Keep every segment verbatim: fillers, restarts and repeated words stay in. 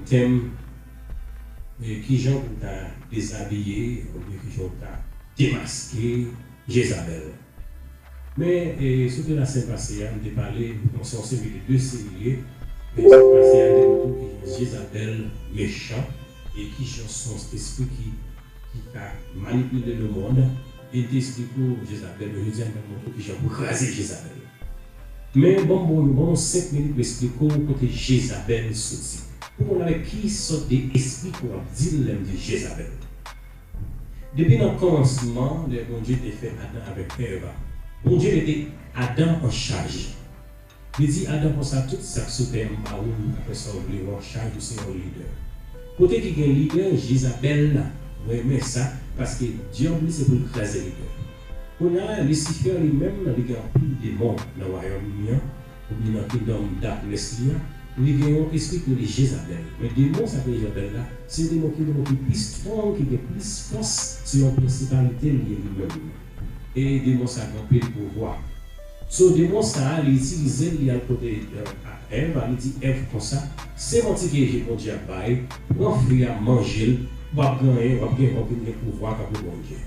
tèm, e, kijan pou ta dezabiye, oubyen kijan pou ta demaske Jezabèl. Men, e, sou te lasemen pase a, m te pale, bon, se yon seri de de seri, e, men seri pase a, m te montre w kijan Jezabèl mechan, e kijan se yon espri ki, ki ka manipile lemonn, e m te esplike w Jezabèl, men jodi a, m pral montre w kijan pou kraze Jezabèl. Men, ban m, bon, ban m senk minit pou esplike w kote Jezabèl soti. Pou konn avèk ki sòt de espri ke w ap deal lè m di Jezabèl. Depi nan kòmansman, lè Bondye te fè Adan avèk Èv, Bondye mete Adan an chaj. Li di Adan konsa, tout sa k sou tè a m ba ou, ou ka fè sa w vle, ou an chaj, ou se yon lidè. Kote ki gen lidè, Jezabèl la renmen sa, paske dyab li se pou l kraze lidè. Kounye a, Lisifè li menm, li gen anpil demon nan wayòm li an, oubyen nan kingdom darkness li an, li gen yon espri ki rele Jezabèl. Men demon sa ki rele Jezabèl la, se yon demon ki, demon ki pi strong, ki gen plis fòs, se yon prensipalite li ye li menm. E demon sa gen anpil pouvwa. So, demon sa a, li itilize l, li al kote, e, Èv, li di Èv konsa, se manti ke Bondye ap bay, pran fwi a, manje l, w ap genyen, w ap gen, w ap vin gen pouvwa tankou Bondye.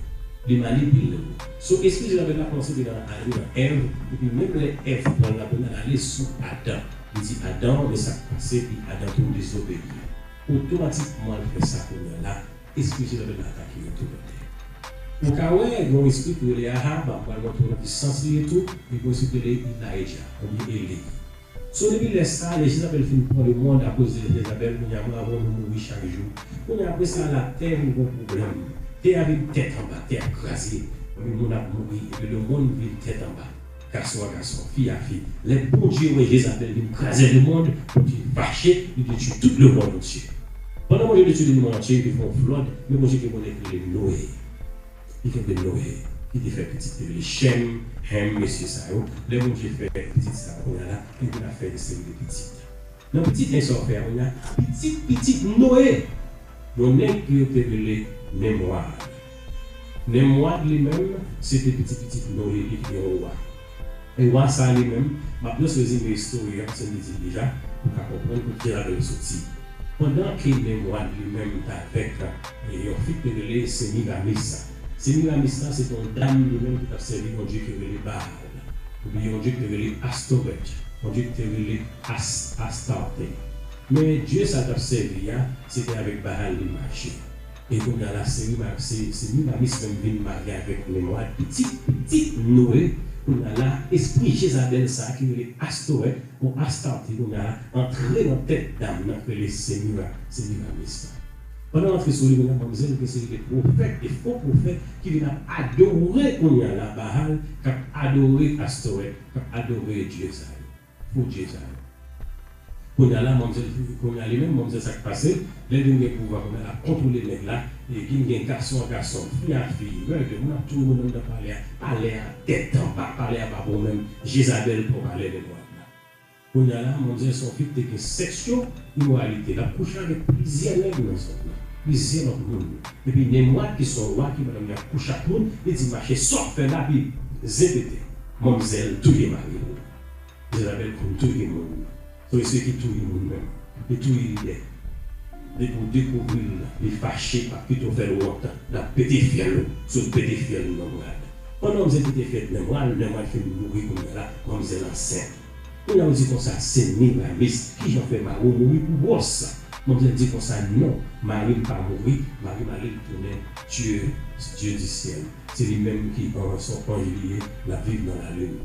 Li manipile w. So, espri Jezabèl la kòmanse deja al nan Èv, epi menm lè Èv pran l la, kounye a l ale sou Adan. Li di Adan, men sa k pase, epi Adan tou dezobeyi. Otomatikman, l fè sa kounye a la, espri Jezabèl la atake yo tou lè de. Ou ka wè, gen yon espri ki rele Ahab, m pral montre w nan ki sans li ye tou, epi yon espri ki rele Ilayja, oubyen Eli. So, depi lè sa a, lè Jezabèl fin pran lemonn akoz de Jezabèl, kounye a, mwen avè w nou mouri chak jou. Kounye a, apre sa, latè vin gen pwoblèm. Tè a vin tèt anba, tè a kraze. Epi moun ap mouri, epi lemonn vin tèt anba. Gason a gason, fi a fi. Lè Bondye wè Jezabèl vin kraze lemonn, Bondye fache, li detwi tout lemonn antye. Pandan Bondye detwi lemonn antye, li fè yon flòd, men Bondye gen yon moun ki rele Noye. Li kenbe Noye, ki te fè pitit, te rele Chèm, Chèm, mesye sa yo. Lè Bondye fè pitit sa yo, kounye a la, li vin ap fè yon seri de pitit. Nan pitit sa yo fè a, kounye a, pitit, pitit Noye, yon nèg ki yo te rele Nenmwad. Nenmwad li menm, se te pitit pitit Noye ki te yon wa. E wa sa a li menm, m ap jis rezime istwa a, paske m te di l deja, pou w ka konprann kote Jezabèl soti. Pandan ke Nenmwad li menm t avèk, e, yon fi ki te rele Semiramis. Semiramis la, se te yon dam li menm ki t ap sèvi yon dye ki rele Baal, oubyen yon dye ki te rele Astòrèt, yon dye ki te rele As-, Astarte. Men dye sa l t ap sèvi a, se te avèk Baal li mache. E kounye a la, Semira-, Se-, Semiramis menm vin marye avèk Nenmwad, pitit, pitit Noye. Kounye a la, espri Jezabèl sa a ki rele Astòrèt, ou Astarte, kounye a la, antre nan tèt dam nan ki rele Semira-, Semiramis la. Pandan l antre sou li, kounye a, manmzèl gen seri de pwofèt, de fo pwofèt, ki vin ap adore kounye a la Baal, k ap adore Astòrèt, k ap adore dye sa yo. Fo dye sa yo. Kounye a la, manmzèl, kounye a li menm, manmzèl sa k pase, lè l vin gen pouvwa, kounye a l ap kontwole nèg la, e vin gen gason a gason, fi a fi, mèdè, moun ap touye moun anndan palè a, palè a tèt anba, palè a pa bon menm, Jezabèl pran palè Nenmwad la. Kounye a la, manmzèl se yon fi ki te gen sèks yo, imoralite, l ap kouche avèk plizyè nèg nan zòn nan, plizyè lòt moun. Epi Nenmwad ki se yon wa ki madanm li ap kouche ak moun, li di mache sa w ap fè la, epi zen pete, manmzèl touye mari l. Jezabèl konn touye moun. Se yon espri ki touye moun menm. Li touye lidè. Depi w dekouvri l, li fache, l ap kite w fè l wont. L ap pete fyèl ou. Sot pete fyèl Nenmwad. Pandan manmzèl pete fyèl Nenmwad, Nenmwad fin mouri kounye a la, manmzèl ansent. Kounye a ou di konsa, Semiramis, kijan fè mari w mouri pou gwòs? Manmzèl di konsa, non, mari m pa mouri, mari m ale l tounen Dye, Dye di syèl. Se li menm ki an, se yon anj li ye, l ap viv nan lalin.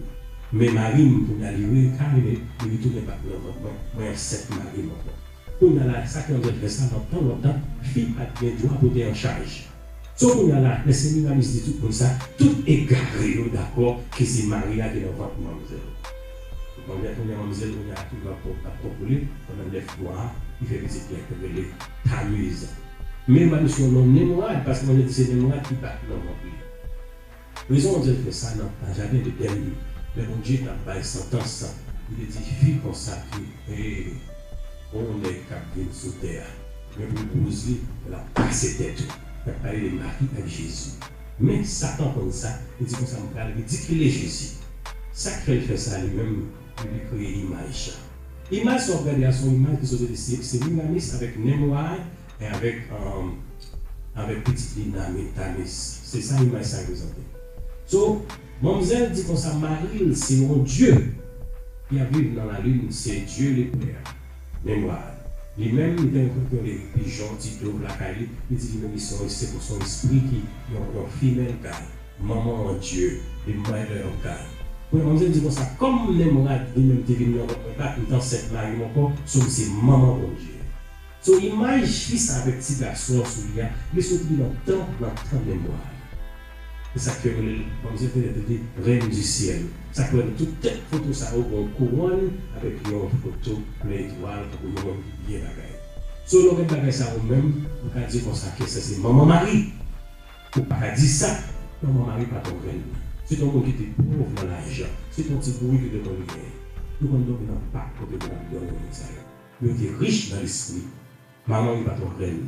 Men mari m, kounye a, li reyinkarne, li retounen bat nan vant mwen, mwen ansent mari m ankò. Kounye a la, sa ki ann fè sa, lontan, lontan, fi pa t gen dwa pou te an chaj. So, kounye a la, lè Semiramis di tout moun sa, tout egare yo dakò ke se mari a ki nan vant manmzèl. Manmzèl, kounye a, manmzèl, kounye a, ap, ap kontwole pandan nèf mwa, li fè pitit li a ki rele Tamiz. Men ba misye yon non Nenmwad, paske manzè di se Nenmwad ki bat nan vant li. Rezon Bondye fè sa nan, nan jaden Edenn, lè Bondye t ap bay santans, li te di fi konsa ke, e, gon nèg k ap vin sou tè a, men pou bouz li, l ap kase tèt ou. L ap pale de Mari ak Jezi. Men Satan konn sa, li di konsa, m pral ridikile Jezi. Sa k fè l fè sa li menm? Epi li kreye imaj sa. Imaj sa w ap gade a se yon imaj ki soti de Se- Semiramis avèk Nemrad e avèk, um, avèk pitit li Nami- Tamis. Se sa imaj sa reprezante. So, manmzèl di konsa mari l se yon dye ki ap viv nan lalin, se dye lepè a, Nemrad. Li menm, li te rankontre yon pijon, ti dov lakay li, li di li menm li se yon, se pou se yon espri ki, yon, yon female god, manman yon dye, the mother of god. Premye manmzèl di konsa, kòm Nemrad li menm te vin nan vant mwen pa, m t ansent mari m ankò, so m se manman Bondye. So, imaj fi sa avèk ti gason an sou li a, li soti nan tan, nan tan Nemrad. Se sa k fè yo rele l, manmzèl te te di, Reine du ciel. Sa k fè nan tout tèt foto sa yo, gen yon kouwòn avèk yon foto plèn etwal, tankou yon moun ki byen bagay. So, lè w gade bagay sa yo menm, ou ka di konsa ke sa se manman mari. Ou pa ka di sa, manman mari pa t yon rèn. Se t yon moun ki te pòv nan lajan. Se t yon ti bourik yo te konn genyen. Yo konn dòmi nan pak kote moun ap dòmi, moun sa yo. Yo te rich nan lespri. Manman li pa t yon rèn.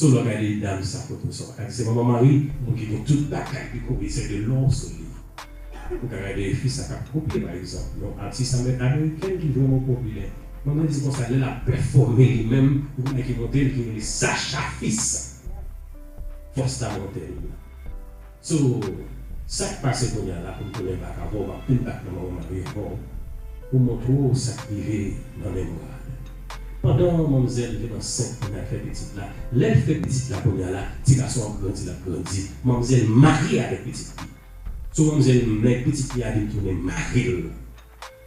So, lè w gade dam sa foto sa, w ka di se manman mari, moun ki gen tout bagay, li kouvri se de lò sou li. Ou ka gade fi sa k ap kopye, pa egzanp, yon atis ame- amerikèn ki vrèman popilè. Manman di konsa, lè l ap pèfòme li menm, yon bagay ki monte l ki rele Sasha Fierce. Fòs la monte l. So, sa k pase kounye a la pou m tounen bak avè w, m ap vin bak nan manman mari avè w, pou montre w sa k rive nan Nemrad. Pandan manmzèl vin ansent kounye a fè pitit la, lè l fè pitit la kounye a la, ti gason an ap grandi, l ap grandi, manmzèl marye avèk pitit li. So manmzèl nèg pitit li a vin tounen mari l.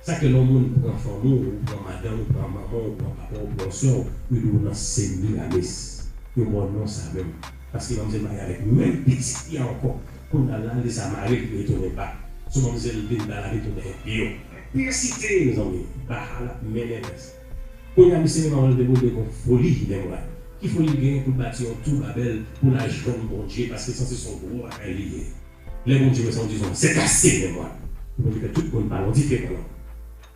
Sa ke lè yon moun pran fanmi w, ou pran madanm, ou pran manman w, ou pran papa w, ou pran sè w, yo di w nan Semiramis. Yo ba w non sa menm. Paske manmzèl marye avèk menm pitit li a ankò. Kounye a la, li sa mare l, li retounen bak. So manmzèl vin ba la, li tounen enpye. Enpyesite, mezanmi. Bahala meneles. Kounye a, misye menm avè l te boule gon foli, Nemrad. Ki foli l genyen pou l bati yon tou Babèl, pou l al jwenn Bondye, paske sanse se yon gwo bagay li ye. Lè Bondye wè sa, Bondye di, se ase, Nemrad. Bondye fè tout moun pale yon diferan lang.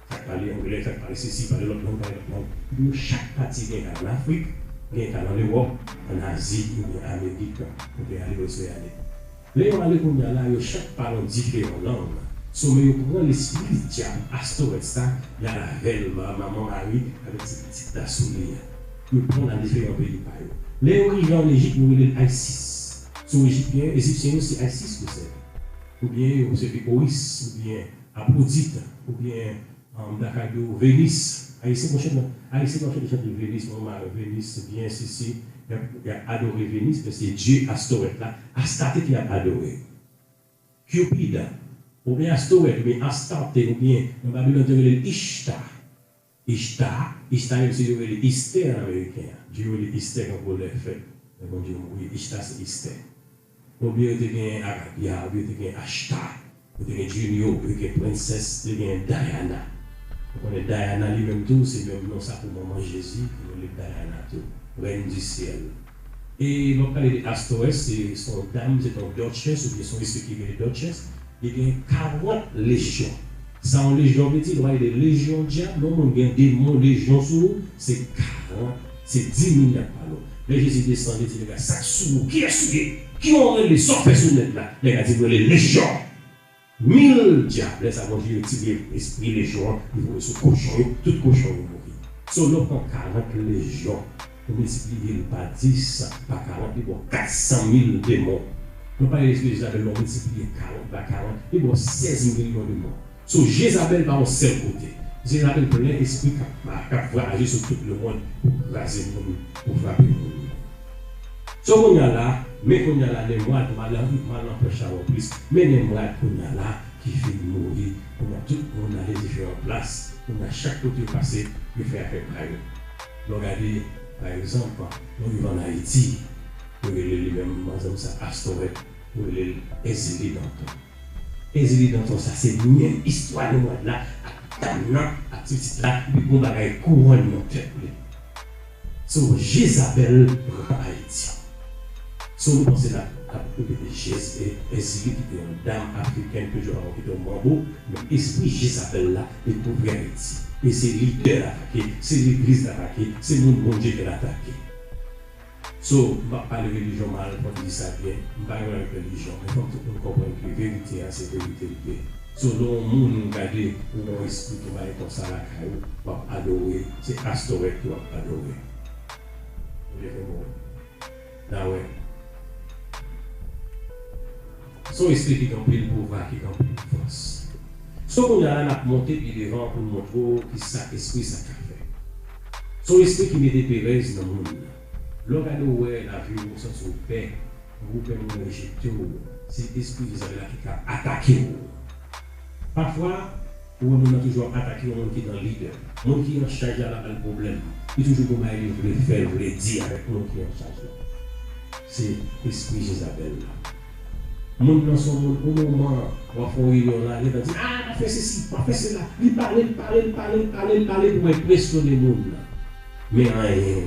Sa k pale anglè, sa k pale sesi, pale lòt lang, pale lòt lang. Epi yo chak pati gen ka an Afrik, gen ka an Ewòp, an Azi, oubyen Amerik, kote y ale, Oseanik. Lè yo ale kounye a la, yo chak pale yon diferan lang. So, men yo pran lespri dyab Astòrèt sa, y al avè l, ma- manman mari, avèk ti pitit la sou li a. Yo pran l al diferan peyi pa yo. Lè yo rive an Ejip, yo rele l Isis. So, Ejipyen, Ejipsyen yo, se Isis yo sèvi. Oubyen yo sèvi Oris, oubyen Apwodit, oubyen, um, m ta ka di w Venis. Ayisyen konn chante, Ayisyen konn chante, chante Venis, manman Venis, byen sesi, y ap, y ap adore Venis, men se dye Astòrèt la, Astarte ki y ap adore. Cupid, oubyen Astòrèt, oubyen Astarte, oubyen nan Babilòn, yo rele l Ishtar. Ishtar, Ishtar menm se yo rele Estè an ameriken an. Dye yo rele Estè kankou lè fèt. Lè Bondye mouri, Ishtar se Estè. Oubyen yo te gen Arabia, oubyen yo te gen Ashtar, yo te gen Juno, yo te gen Princess, yo te gen Diana. Ou konnen Diana li menm tou, se menm non sa pou manman Jezi, yo rele Diana tou, Reine du ciel. E lè w pale de Astòrès, se se yon dam, se yon duchess, oubyen se yon espri ki rele duchess, li gen karant lejyon. Sa yon lejyon vle di, lè w pale de lejyon dyab, yon moun gen demon lejyon sou ou, se karant, se di mil y ap pale w. Lè Jezi desann, li di, "Nèg la, sa k sou ou? Kiyès ou ye? Ki w rele? Sa w fè sou nèg la?" Nèg la di, "M rele lejyon." Mil dyab, lè sa Bondye retire espri lejyon an, li voye sou kochon yo, tout kochon yo mouri. So, lè w pran karant lejyon, ou miltipliye l pa dis, pa karant, li ba w kat san mil demon. Nou pale de Jezabèl, lè w miltipliye karant pa karant, li ba w sèz milyon demon. So, Jezabèl pa yon sèl kote. Jezabèl plen espri k ap, k ap vwayaje sou tout lemonn pou kraze moun, pou frape moun. So, kounye a la, men kounye a la, Nemwad, m al, m al nan pèch la ankò plis, men Nemwad kounye a la, ki fin mouri, kounye a tout moun ale diferan plas, kounye a chak kote yo pase, yo fè afè pa yo. Lè w gade, pa egzanp, lè w rive ann Ayiti, yo rele li menm manzanm sa Astòrèt, yo rele l Èzili Danton. Ezili Danton sa se menm istwa Nemwad la ak dam nan ak pitit la, epi gon bagay kouwòn nan tèt li. So, Jezabèl pran Ayiti. So, nou panse n ap, n ap repete Jez- e- Ezili ki te yon dam afrikèn, toujou avan ki te yon manbo, men espri Jezabèl la, li kouvri Ayiti. E se lidè l atake, se legliz l atake, se moun Bondye ke l atake. So, m p ap pale relijyon mal, fò m di sa byen, m pa gen pwoblèm avèk relijyon, men fò m tout moun konprann ke verite a, se verite l ye. So, lè yon moun gade ou yon espri tou bay konsa lakay ou, w ap adore, se Astorèt ou ap adore. Ou byen konprann? Dawè. Se yon espri ki gen anpil pouvwa, ki gen anpil fòs. So, kounye a la, n ap monte pi devan pou n montre w ki sa espri sa ka fè. Se yon espri ki mete perèz nan moun nan. Lè w gade w wè lavi w, ou santi w pè, ou pè moun rejte w, se espri Jezabèl la ki ka atake w. Pafwa, ou wè moun nan toujou ap atake yon moun ki nan lidè. Moun ki an chaj la, l ap ba l pwoblèm. Li toujou gon bagay li vle fè, l vle di avèk moun ki an chaj la. Se espri Jezabèl la. Moun nan se yon moun, yon moman, w ap fè yon reyinyon la, li ta di, "Ah, pa fè sesi, pa fè sela." Li pale, l pale, l pale, l pale, l pale pou enpresyone moun nan. Men anyen,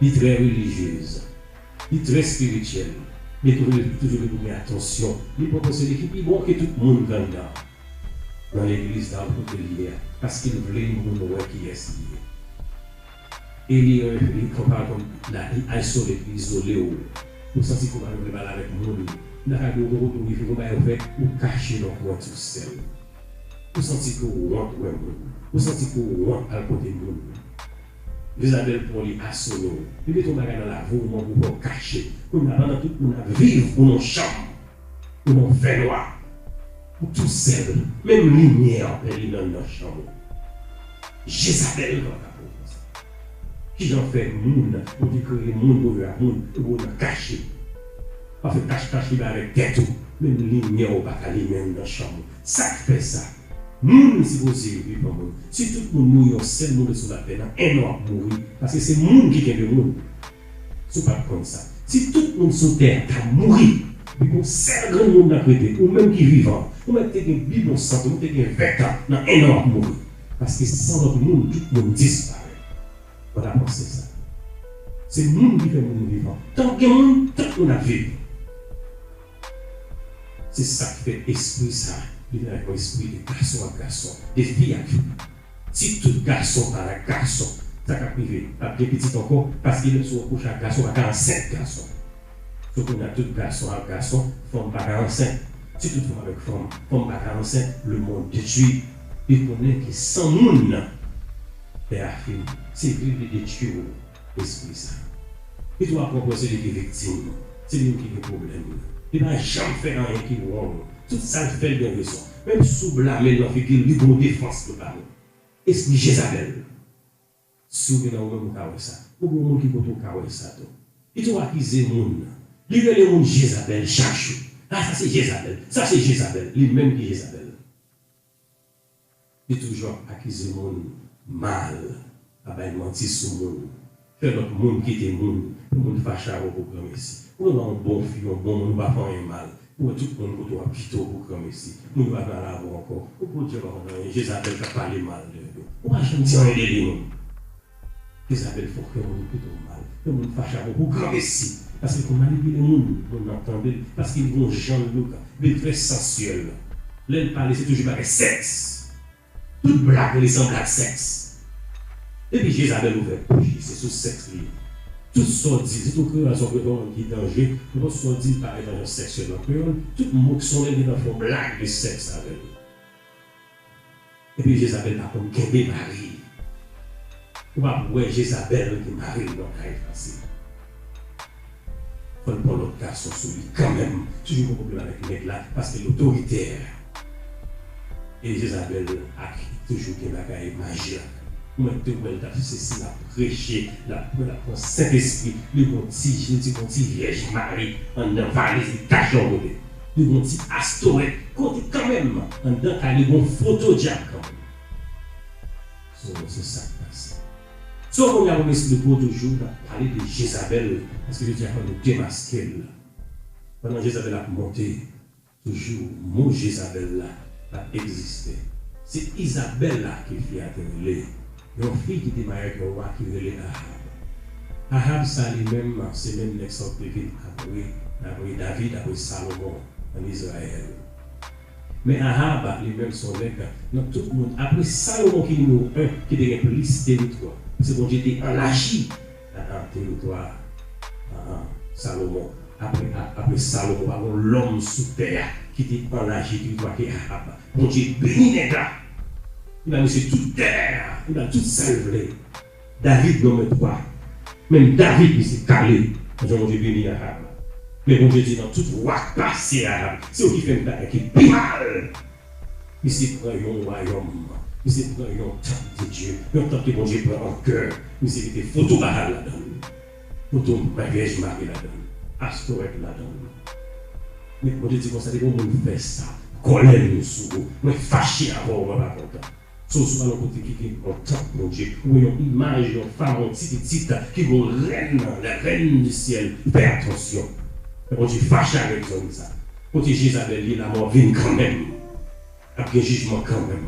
li trè relijyez. Li trè espirityèl, men toujou, toujou vle pou gen atansyon. Li pran pou se li ki pi bon ke tout moun k anndan. Nan legliz la, ou kote li ye a, paske l vle moun wè kiyès li ye. E li, li konpare kòm la, li isole, li izole w. Ou santi kòm ou pa vle pale avèk moun. Nan ka gen yon kote ou rive, yon bagay ou fè, ou kache nan kwen tousèl. Ou santi ke w wont wè moun. Ou santi ke w wont al kote moun. Jezabèl pran li asole w. Li mete yon bagay nan lavi w, ou manke w fè w kache. Kounye a, pandan tout moun ap viv, ou nan chanm, ou nan fènwa, ou tousèl. Menm limyè a pè li nan, nan chanm ou. Jezabèl k ap atake w konsa. Kijan fè moun, Bondye kreye moun, Bondye a moun, ou nan kache. W ap fè kach kach li bay avèk tèt ou. Menm limyè ou pa ka limen nan chanm ou. Sa k fè sa? Moun sipoze viv an moun. Si tout moun mouri, yon sèl moun ret sou latè, nan en an w ap mouri. Paske se moun ki kenbe moun. Si w pa t konn sa. Si tout moun sou tè a ta mouri, epi yon sèl grenn moun nan k rete, ou menm ki vivan, ou mèt te gen bib yon san, ou te gen ven tan, nan en an w ap mouri. Paske san lòt moun, tout moun disparèt. Ou pa ta panse sa. Se moun ki fè moun vivan. Tank gen moun, tout moun ap viv. Se sa k fè espri sa, li vin avèk yon espri de gason ak gason, de fi ak fi. Si tout gason pale ak gason, sa k ap rive? P ap gen pitit ankò, paske menm si w kouche ak gason, w pa ka ansent gason. So kounye a tout gason ak gason, fanm pa ka ansent. Si tout fanm avèk fanm, fanm pa ka ansent, lemonn detwi. Li konnen ke san moun nan, tè a fini. Se vle li detwi w, espri sa. Li tou ap pran pou se li ki viktim. Se li ki gen pwoblèm. Li pa janm fè anyen ki wrong. Tout sa l fè, l gen rezon. Menm si w blame l nan figi l, li gon defans pou l ba nou. Espri Jezabèl. Si w gen nan ou menm, ou ka wè sa. Ou gen yon moun ki kote ou ka wè sa tou. Li tou akize moun nan. Li rele moun Jezabèl chak jou. Ah, sa se Jezabèl. Sa se Jezabèl. Li menm ki Jezabèl. Li toujou ap akize moun mal, ap bay manti sou moun, fè lòt moun kite moun, pou moun fache avè w pou granmesi. Ou wè yon bon fi, yon bon moun, ou pa fè anyen mal. Ou wè tout moun kote w ap kite w pou granmesi. Moun yo pa pale avè w ankò. Ou Bondye pa konn anyen, Jezabèl k ap pale mal de ou. Ou pa janm di anyen de li menm. Jezabèl fè w fè moun kite w mal, fè moun fache avè w pou granmesi. Paske l konn manipile moun, moun nan tande l, paske li gon jan l louka, li trè sansyèl. Lè l pale, se toujou bagay sèks. Tout blag li sanble ak sèks. Depi Jezabèl ouvè bouch li, se sou sèks li ye. Tout sa w di, sitou kreyòl, se yon kreyòl ki danje, nenpòt sa w di, l parèt an jan sèksèl nan kreyòl, tout mo k sonnen gentan fè yon blag de sèks avè l. Epi Jezabèl pa konn kenbe mari. Ou p ap wè Jezabèl ki mari l nan kay fasil. Fò l pran lòt gason sou li kanmenm. Toujou gen pwoblèm avèk nèg la, paske l otoritè. E Jezabèl ak toujou gen bagay maji la. Ou mèt te wè l t ap sesi, l ap preche, l ap, l ap pran Sentespri, li gon ti, li ti gon ti vyèj mari anndan valiz li kache yon kote. Li gon ti Astorèt kote kanmenm, anndan kay li gon foto dyab kanmenm. So, se sa k pase. So, kounye a pou m esplike w toujou, n ap pale de Jezabèl, paske jodi a fò nou demaske l. Pandan Jezabèl ap monte, toujou mo Jezabèl la t ap egziste. Se Izabèl la ke fi a te rele, yon fi ki te marye ak yon wa ki rele Ahab. Ahab sa li menm, se menm nèg sa w te vin apre, apre David, apre Salomon ann Izrayèl. Men Ahab li menm se yon nèg nan tout moun, apre Salomon ki nimewo en, ki te gen plis teritwa. Paske Bondye te anlaji, ah, ah, teritwa, ah, ah, Salomon. Apre, a-, apre Salomon, pa gen lòm sou tè a ki te anlaji teritwa ke Ahab. Bondye beni nèg la. Li ba misye tout tè a, li ba l tout sa l vle. David nonmen twa. Menm David misye kale. Jan Bondye beni Ahab. Men Bondye di nan tout wa k pase Ahab, se yo ki fè m bagay ki pi mal. Misye pran yon wayòm, misye pran yon tanp de Dye, yon tanp ke Bondye pran an kè, misye mete foto Baal ladan l, foto Vyèj Mari ladan l, Astowèt ladan l. Men Bondye di konsa, depi yon moun fè sa, kòlè m sou ou, mwen fache avè w, mwen pa kontan. So, si w al yon kote ki gen yon tanp Bondye, ou wè yon imaj, yon fanm, yon ti pitit ki gen yon rèn, la reine du ciel, fè atansyon. Bondye fache avèk zòn sa. Kote Jezabèl ye, lamò vin kanmenm. Ap gen jijman kanmenm.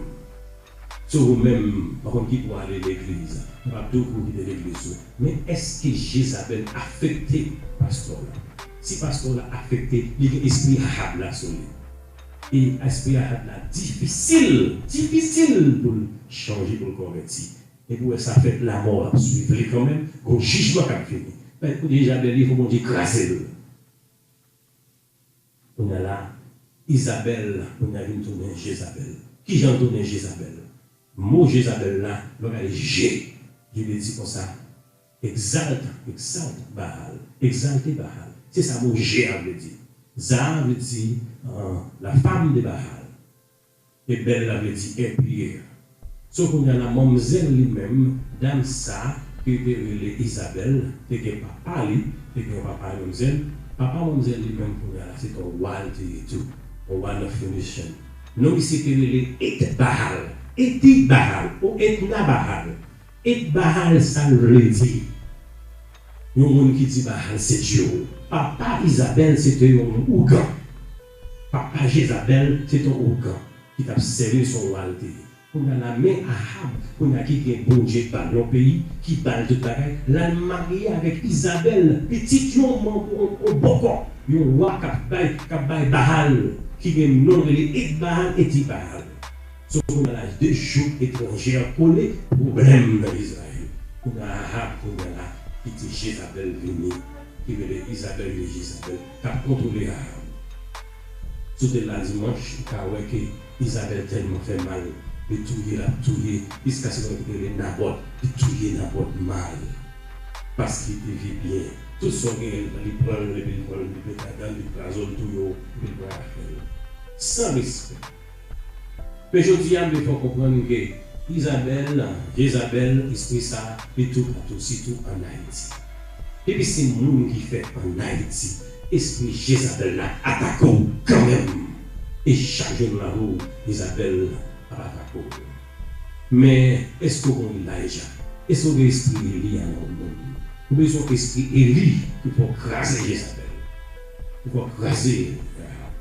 So, ou menm, pa konn ki bò w ale legliz, m p ap di w pou w kite legliz ou. Men èske Jezabèl afekte pastè w la? Si pastè w la afekte, li gen espri Ahab la sou li. E espri Ahab la difisil, difisil pou l chanje, pou l konvèti. Epi w wè sa fèt, lamò ap swiv li kanmenm, gon jijman k ap vini. Paske kote Jezabèl ye, fò Bondye kraze l. Kounye a la, Izabèl, kounye a vin tounen Jezabèl. Kijan l tounen Jezabèl? Mo Jezabèl la, lè w gade J, J vle di konsa, exalte, exalte Baal, egzalte Baal. Se sa mo J a vle di. Za a vle di, euh, la femme de Baal. E bèl la vle di enpye. So, kounye a la, manmzèl li menm, dam sa, ke yo te rele Izabèl, te gen papa li, te gen yon papa manmzèl. Papa manmzèl li menm, kounye a la, se te yon wa l te ye tou. Yon wa nan Phoenician. Non misye te rele Etbahal, Etibahal, ou Etnabahal. Etbahal, sa l vle di? Yon moun ki di Bahal se dye w. Papa Izabèl se te yon ougan. Papa Jezabèl se te yon ougan ki t ap sèvi l, se yon wa l te ye. Kounye a la, men Ahab, kounye a ki gen Bondye k ba l yon peyi, ki ba l tout bagay, l al marye avèk Izabèl, pitit yon, yon, yon, yon bòkò, yon wa k ap bay, k ap bay Bahal, ki gen non l rele Etbahal, Etibahal. So, kounye a la, de jouk etranjè kole, pwoblèm nan Izrayèl. Kounye a Ahab, kounye a la, ki di Jezabèl vini, ki rele Izabèl, rele Jezabèl, k ap kontwole Ahab. Sou tèt la dimanch, ou ka wè ke Izabèl tèlman fè mal, li touye, l ap touye, jiskaske yon ki rele Nabòt, li touye Nabòt mal. Paske li te viv byen. Tout sa w genyen, li pran l, epi li pran l, li met ladan l, li kraze w, li touye w, epi li pran afè l. San respè. Men jodi a, m vle fè w konprann ke Izabèl, Jezabèl, espri sa, li toupatou, sitou ann Ayiti. Depi se moun ki fèt ann Ayiti, espri Jezabèl la atake w kanmenm. E chak jou nou la pou Jezabèl ap atake w. Men, èske w gen Ilayja? Èske w gen espri Eli a nan ou menm? Ou bezwen espri Eli pou fè w kraze Jezabèl. Pou fè w kraze Ahab.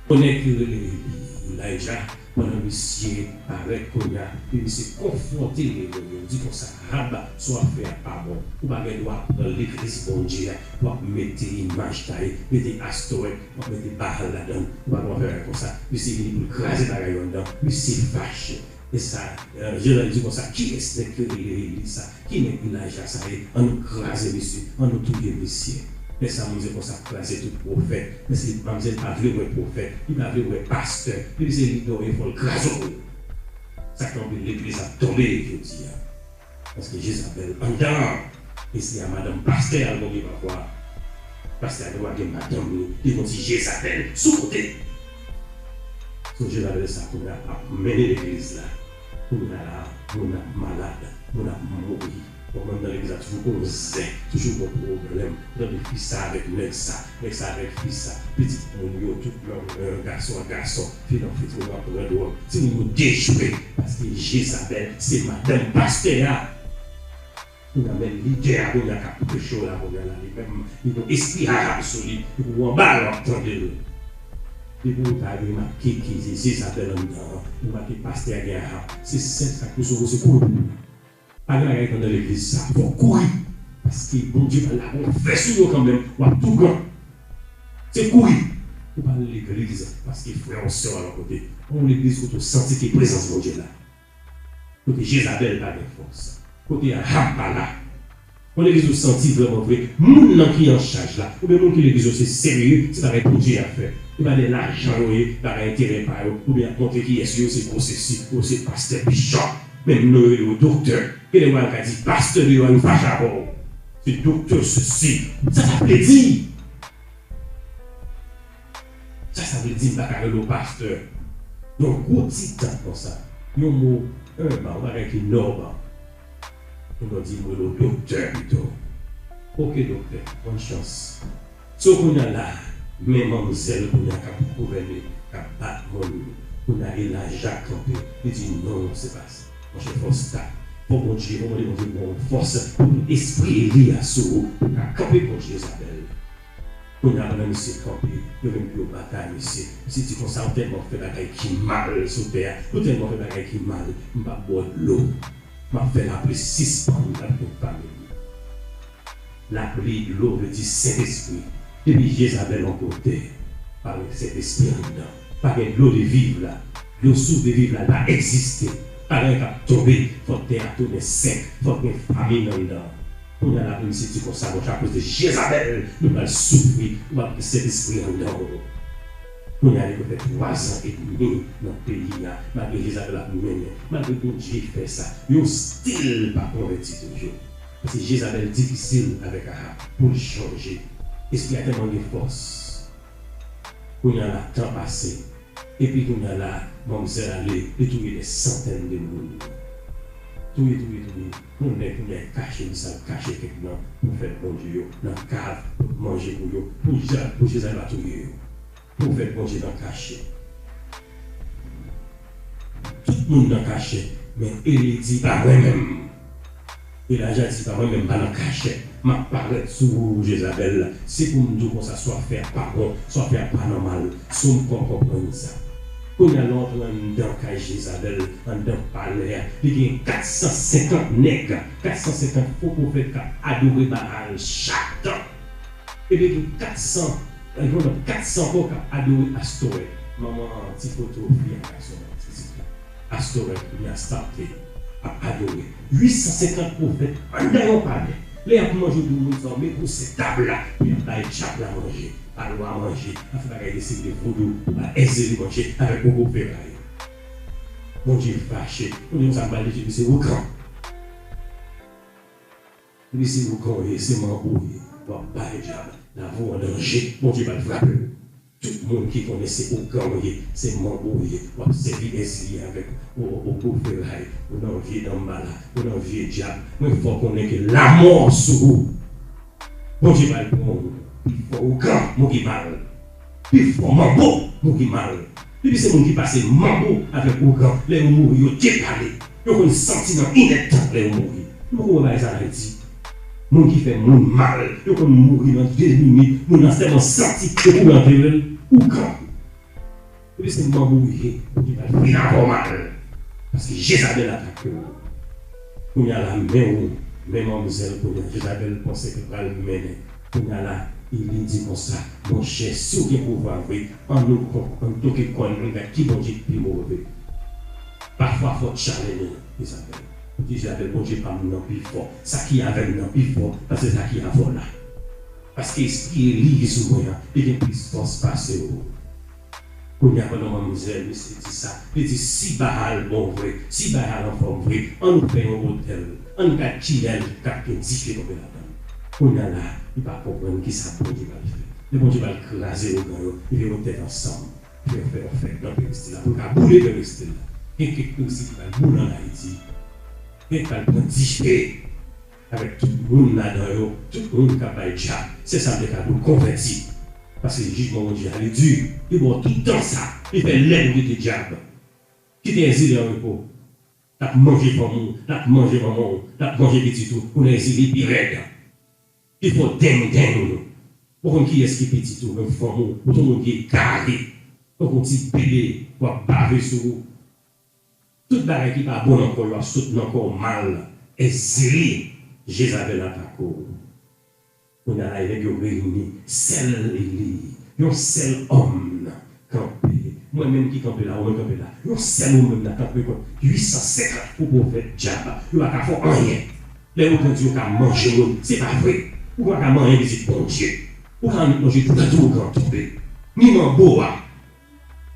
Konnen ki rele Eli, Ilayja, pandan misye parèt kounye a, epi misye konfwonte Eli, di konsa, Ahab, sa w ap fè a pa bon. Ou pa gen dwa pran legliz Bondye a, w ap mete imaj taye, mete Astowèt, w ap mete Bahal ladan l, ou pa gen dwa fè bagay konsa. Misye vini pou l kraze bagay yo anndan, misye fache. E sa, euh, Jezabèl di konsa, kiyès nèg ki rele Eli sa? Ki nèg Ilayja sa ye? Ann nou kraze misye, ann nou touye misye. Lè sa manzè konsa kraze tout pwofèt. Paske manzè pa vle wè pwofèt, li pa vle wè pastè. Depi se lidè w ye, fò l kraze w. Sa k anpil legliz ap tonbe jodi a. Paske Jezabèl anndan an. E se a madanm pastè a l tonbe pafwa. Pastè a gen dwa gen madanm li, li gon ti Jezabèl sou kote. So Jezabèl sa kounye a ap mennen legliz la. Kounye a la, moun ap malad, moun ap mouri. Bon, moun nan legliz la toujou gon zen, toujou gon pwoblèm. Tande fi sa avèk nèg sa, nèg sa avèk fi sa. Pitit moun yo, tout nan, euh, gason ak gason, fi nan fi, moun ap pran dwòg. Timoun yo dejwe, paske Jezabèl se madanm pastè a. Kounye a, men lidè a kounye a k ap preche w la, kounye a la, li menm, li gon espri Ahab sou li, li pou w anba l w ap tande l. Depi w ta remake ke se Jezabèl anndan an, ou remake pastè a gen Ahab, se sèl sa k pou sove w, se kouri pou ou. Pa gen bagay anndan legliz sa, fò w kouri. Paske Bondye pa la gon fè sou yo kanmenm, w ap tougan. Se kouri. Ou pa al legliz, paske frè w, sè w a lòt kote. Yon legliz kote w santi ke prezans Bondye la. Kote Jezabèl pa gen fòs. Kote Ahab pa la. Yon legliz ou santi vrèman vre, moun nan ki an chaj la, oubyen moun ki legliz yo se serye, se bagay Bondye y ap fè. E pa de lajan yo ye, bagay enterè pa yo, oubyen y ap montre kiyès yo se gwo sesi, ou se pastè, bishop, menm non yo rele yo doktè. Genlè w al ka di pastè deyò a, yo fache avè w. Se doktè sesi. Sa sa vle di? Sa sa vle di m pa ka rele w pastè? Yon gwo ti tan konsa. Yon mo enb, yon bagay ki nòb. Ou nou di m rele w doktè pito. Oke doktè, bòn chans. So kounye a la, men manmzèl kounye a k ap gouvène, k ap bat moun. Kounye a e la Jak kanpe, li di non, se pa sa. Monchè, fòs ta. Fò Bondye, fò mande Bondye ba w fòs pou espri Eli a sou ou, pou w ka kanpe kont Jezabèl. Kounye a pandan misye kanpe, yo vin pou yo batay misye. Misye di konsa, ou tèlman fè bagay ki mal sou tè a, ou tèlman fè bagay ki mal, m p ap ba w dlo. M ap fè lapli sispann, m ap konn pa menm. Lapli, dlo vle di Sentespri. Depi Jezabèl yon kote, pa gen Sentespri anndan. Pa gen dlo de viv la. Dlo sous de viv la, li pa egziste. Pa gen anyen k ap tonbe, fòk tè a tounen sèk, fòk gen famin anndan. Kounye a la, pou misye di konsa, monchè, akoz de Jezabèl, nou pral soufri, ou p ap gen Sentespri anndan w. Kounye a, li fè twazan edmi nan peyi a, malgre Jezabèl ap mennen, malgre Bondye fè sa, yo still pa konvèti toujou. Paske Jezabèl difisil avèk Ahab pou l chanje. Espri a tèlman gen fòs. Kounye a la, tan pase. Epi kounye a la, manmzèl ale, li touye dè santèn de moun. Touye, touye, touye. Yon nèg kounye a kache, li sa l kache kèk nan pwofèt Bondye yo, nan kav, pot manje pou yo, pou Jezabèl pa touye yo. Pwofèt Bondye nan kache. Tout moun nan kache, men Eli di pa mwen menm. Elaja di pa mwen menm, m pa nan kachèt. M ap parèt sou ou, Jezabèl. Se pou m di w konsa, sa w ap fè a pa bon, sa w ap fè a pa nòmal. Sonm kò w konprann sa. Kounye a la w antre anndan kay Jezabèl, anndan palè a. Li gen kat san senkant nèg, kat san senkant fo pwofèt k ap adore Baal chak tan. Epi gen kat san, enpòtan, kat san ankò k ap adore Astòrèt, manman ti foto fi a gason an, pitit la. Astòrèt, oubyen Astarte, ap adore. Uit san senkant pwofèt anndan yon palè. Lè y ap manje, doumoun sa yo mete sou tab la, pou y ap bay dyab la manje. Ba lwa manje, ap fè bagay de seri de vodou, pou ba Èzeli manje avèk Ogo Feray. Bondye fache, Bondye konsa, m pral di, se ougan. Li se ougan w ye, se manbo w ye. W ap bay dyab, lavi w an danje, Bondye pral frape w. Tout moun ki konnen se ougan w ye, se manbo w ye, w ap sèvi Èzili avèk o, o, Ogo Feray, ou nan vye danmbala, ou nan vye dyab. Mwen fè w konnen ke lamò sou ou. Bondye pral pran w pi fò ougan, moun ki mal. Pi fò manbo, moun ki mal. Depi se moun ki pase manbo avèk ougan, lè yo mouri, yo depale. Yo konn santi nan inèdtan lè yo mouri. Nou poko wè bagay sa an Ayiti. Moun ki fè moun mal, yo konn mouri nan de minit. Moun nan tèlman santi, yo kouri antere l. Ougan. Depi se manbo ou ye, ou te pral fin avè w mal. Paske Jezabèl atake w. Kounye a la, men ou, men manmzèl kounye a, Jezabèl panse ke l pral mennen. Kounye a la, Eli di konsa, monchè, si w gen pouvwa vre, ann nou, ann toke kò n, ann gad ki Bondye k pi move. Pafwa fò w tchalenge Jezabèl. Ou di Jezabèl, Bondye pa m nan pi fò. Sa ki avè m nan pi fò pase sa ki avè w la. Paske espri Eli ki sou mwen an, li gen plis fòs pase w. Kounye a, pandan manmzèl misye di sa, li di, si Baal bon vre, si Baal anfòm vre, ann nou fè yon otèl, ann gad kiyès k ap gen dife tonbe ladan l. Kounye a la, li pa konprann kisa Bondye pral fè. Men Bondye pral kraze ougan yo, li fè yon tèt ansanm, li fè, fè yon fèt nan peristil la, pou l ka boule peristil la. Gen kèk peristil ki pral boule ann Ayiti, gen k pral pran dife. Avèk tout moun ladan yo, tout moun k ap bay dyab. Se sa m te ka di w, konvèti. Paske jijman Bondye a, li di, li ba w tout tan sa, li fè lè pou kite dyab. Kite Èzili an repo. L ap manje fanmi w, l ap manje manman w, l ap manje pitit ou, ou nan Èzili pi rèd. Li fè w deng deng. Ou konn kiyès ki pitit ou, menm fanmi w, ou se yon moun ki egare. Ou konn ti bebe, w ap bave sou ou. Tout bagay ki pa bon nan kò yo ap sot nan kò w mal. Èzili, Jezabèl atake w. Kounye a la, nèg yo reyini, sèl Eli, yon sèl òm kanpe. Mwen menm ki kanpe la, ou menm kanpe la. Yon sèl ou menm la kanpe kont uit san senkant fo pwofèt dyab. Yo pa ka fè w anyen. Lè yo grandi, yo ka manje moun. Se pa vre. Ou pa ka manyen pitit Bondye. Ou ka annik manje tout tou ou ka tonbe. Ni manbo a.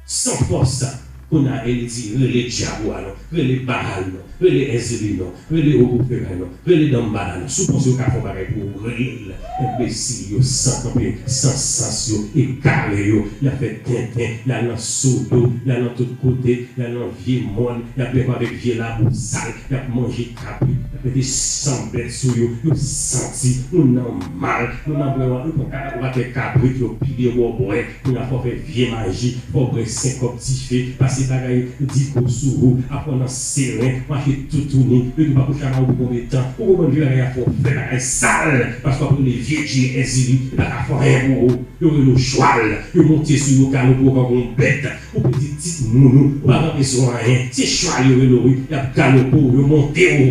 San fòs sa. Kounye a, e li di, rele dyab ou a non. Rele Baal non. Rele Èzili non. Rele Ogou Feray non. Rele Danmbada non. Si w panse yo ka fè yon bagay pou ou, rele l. Enbesil yo, san kanpe, san sans yo, egare yo. Y ap fè tenten. Y al nan Sodo. Y al nan tout kote. Y al nan vye mòn. Y ap bwè avèk vye labou sal. Y ap manje kabrit, y ap mete san bèt sou yo, yo santi, moun nan mal, moun nan bwè, yo pran ka-, watè kabrit, yo pile bò bwè, kounye a fò fè vye maji, fò bwè senk kòp dife, pase bagay digo sou ou, apre w nan seren, w achte toutouni, yo di w pa kouche a nan ou pou konbyen tan, ou konprann vye bagay a fò fè bagay sal, paske w ap rele vye dye Èzili, li pa ka fè anyen pou ou. Yo rele w chwal, yo monte sou yo, galope w tankou yon bèt. Ou pèdi tit moun ou, ou pa kanpe sou anyen. Se chwal yo rele w wi, y ap galope w, yo monte w.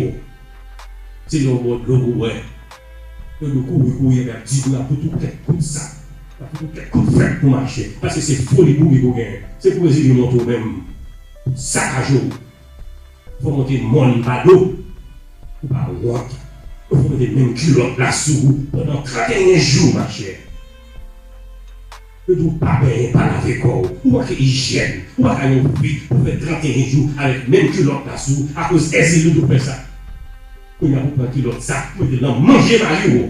Se lè w bò dlo pou w bwè. Yo di w kouri, kouri, y ap di w, y ap fout ou kèk kout sa. Y ap fout ou kèk kout frèt pou mache. Paske se foli boubib ou genyen. Se pou Ezili monte w menm. Sakaje w. Fò w monte mòn pa do. Ou pa wont. Ou fò w mete menm kilòt la sou ou pandan tranteyen jou, machè. Yo di w pa benyen, pa lave kò w. Ou manke ijyèn. Ou pa ka gen yon fi pou fè tranteyen jou avèk menm kilòt la sou ou akoz Èzili di w fè sa. Kounye a pou pran kilòt sa, pou mete l nan manje mari w.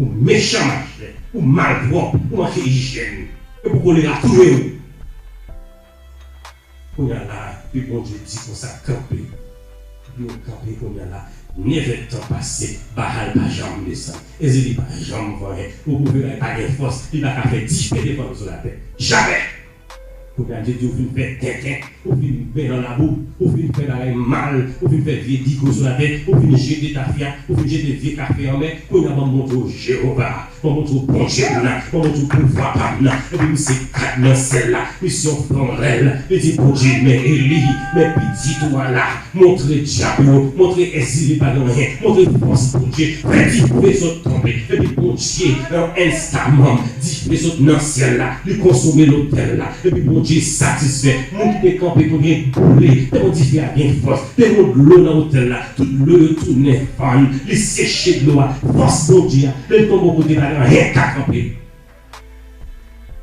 Ou mechan, machè. Ou malpwòp. Ou manke ijyèn. E pou kolera touye w. Kounye a la, epi Bondye di konsa, kanpe. Epi yo kanpe kounye a la. Nèf èdtan pase, Baal pa janm desann. Ezili pa janm fè anyen. Ogou Feray pa gen fòs, li pa ka fè dife defann sou latè. Jamè! Kounye a, Bondye di w fin fè tenten, ou fin benyen nan labou, ou fin fè bagay mal, ou fin fè vye digo sou latè, ou fin jete tafya, ou fin jete vye kafe anmè, kounye a ban m montre w Jewova. Mwen montre w Bondye m nan, mwen montre w pouvwa pa m nan. Epi misye gad nan syèl la, misye yon flanm rèl. Li di Bondye, men Eli, men pitit ou a la, montre dyab yo, montre Èzili pa gen anyen, montre fòs Bondye, fè dife sot tonbe. Epi Bondye, nan enstaman, dife sot nan syèl la, li konsome lotèl la. Epi Bondye satisfè, moun ki te kanpe pou gen boule, te yon dife a gen fòs, te yon dlo nan otèl la, tout dlo yo tounen fann, li seche dlo a, fòs Bondye a, lè l tonbe yon kote pa gen anyen k ka kanpe.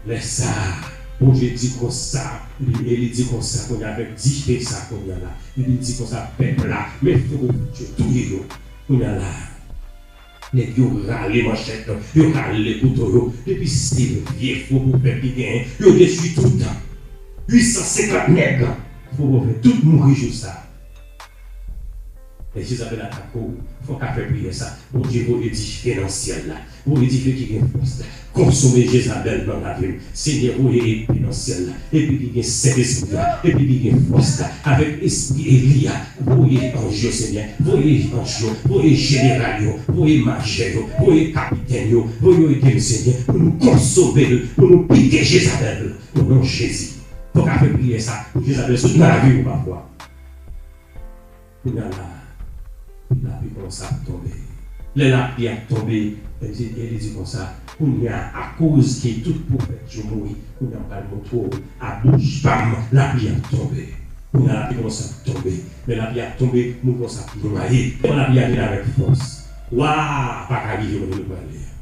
Lè sa a, Bondye di konsa, li, e li di konsa kounye a avèk dife sa kounye a la, epi li di konsa pèp la, men fou yo touye yo kounye a la. Nèg yo rale manchèt, yo rale kouto yo, depi se vye fo pwofèt ki genyen, yo detwi tout. Uit san senkant nèg fo pwofèt, tout mouri jou sa. Lè Jezabèl atake w, fò w ka fè priyè sa. Bondye voye dife nan syèl la. Voye dife ki gen fòs la. Konsome Jezabèl nan lavi m. Senyè, voye epe nan syèl la. Epe ki gen Sentespri a. Epe ki gen fòs la. Avèk espri Eli a. Voye anj yo, Senyè. Voye anj yo. Voye jeneral yo. Voye majè yo. Voye kapitèn yo. Voye yo ede m, Senyè. Pou nou konsome l. Pou nou pike Jezabèl. O non Jezi. Fò w ka fè priyè sa. Pou Jezabèl sot nan lavi w pafwa. Kounye a la, lapli kòmanse ap tonbe. Lè lapli ap tonbe, e li, e li di konsa, kounye a, akoz ke tout pwofèt yo mouri, kounye a m pral montre w, a bouch pa m, lapli ap tonbe. Kounye a, lapli kòmanse ap tonbe. Lè lapli ap tonbe, moun kòmanse ap nwaye. Lè lapli a vin avèk fòs. Wa pa ka rive kote nou prale a.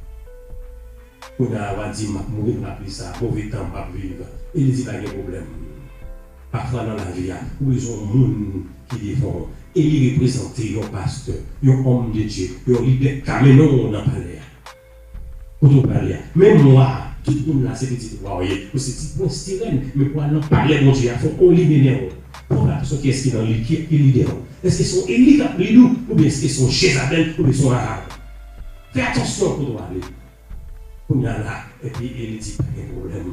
Kounye a, w a di, "M ap mouri nan lapli sa a, move tan m p ap viv." E li di, "Pa gen pwoblèm." Pafwa nan lavi a, ou bezwen yon moun ki devan w. E li reprezante yon pastè, yon homme de Dieu, yon lidè k ka mennen w nan palè a. Kote w prale a. Men mwa, tout moun la se pitit wa w ye. Ou se ti prens, ti rèn, men pou w al nan palè Bondye a, fòk yon lidè w. Fòk w fè atansyon kiyès ki nan li, ki, ki lidè w. Èske se yon Eli k ap lide w, oubyen èske se yon Jezabèl, oubyen se yon Ahab? Fè atansyon kote w ale. Kounye a la, epi Eli di, "Pa gen pwoblèm,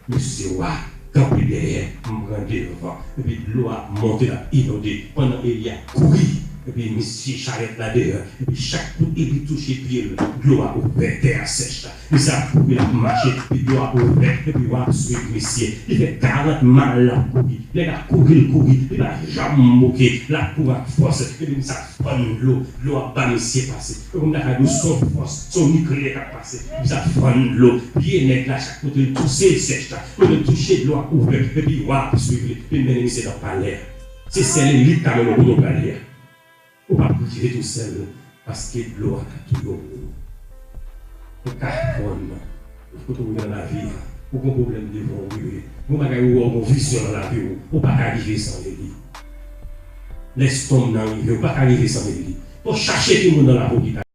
mesye wa, kanpe dèyè, m pran devan." Epi dlo a ap monte, l ap inonde, pandan Eli ap kouri, epi misye charèt la dèyè, epi chak kout Eli touche pye l, dlo a ouvè, tè a sèch la. Misye ap kouri, l ap mache, epi dlo a ouvè, epi wa ap swiv misye. Li fè karant mal, l ap kouri. Nèg ap kouri, l kouri, li pa janm bouke, l ap kouri ak fòs, epi misye ap fann dlo, dlo ap ba misye pase. E kòm ta ka di w se yon fòs, se yon niklè k ap pase. Misye ap fann dlo, pye nèg la chak kote l touse l sèch la, kote l touche dlo ap ouvè, epi wa ap swiv li, li mennen misye nan palè a. Se sèl Eli k ka mennen w kote w prale a. Ou p ap rive tousèl, paske dlo a ka touye w. Ou ka aprann, kote w ye nan lavi a, ou gen pwoblèm devan w, wi, wi. Gon bagay ou wè, ou gen vizyon nan lavi w, ou pa ka rive san li. Lè stonm nan rive, ou pa ka rive san li. Fò chache timoun nan lakou ki ta